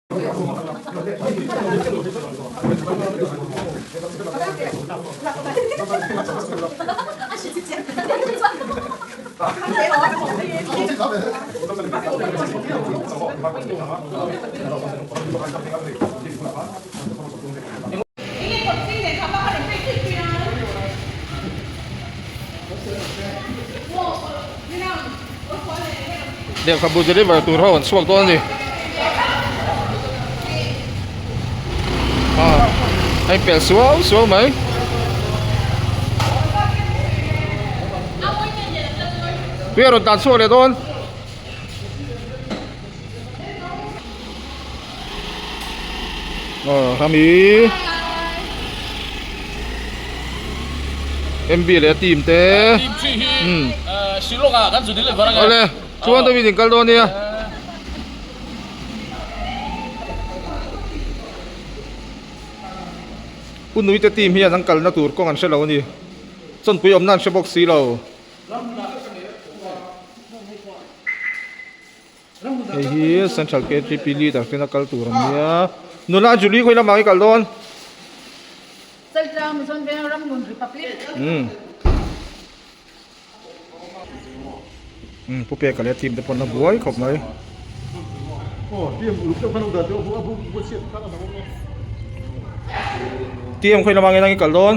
Lehkhabu deliver tur ho an chhuak dawn a ni ah a inpelh suau suau mai. Tui a rawn tan chhuak leh dawn. Aw hami MB leh a team te team thi hi Shillong ah kan zu deliver ange awle chuan deuhin in kal dawn nia Pu Nuite team hian an kalna tur kawng an hre lo a ni chawnpui awmna an hre bawk si lo. Hei hi Central KTP leader ten a kal tur an nia. Nula Julie khawi lamah i kal dawn? Chaltlang Mizoram Veng Ramnun Republic. Umm. Umm Pu Peka leh a team te pawn a buai khawp mai. Team khawi lamah nge nang i kal dawn?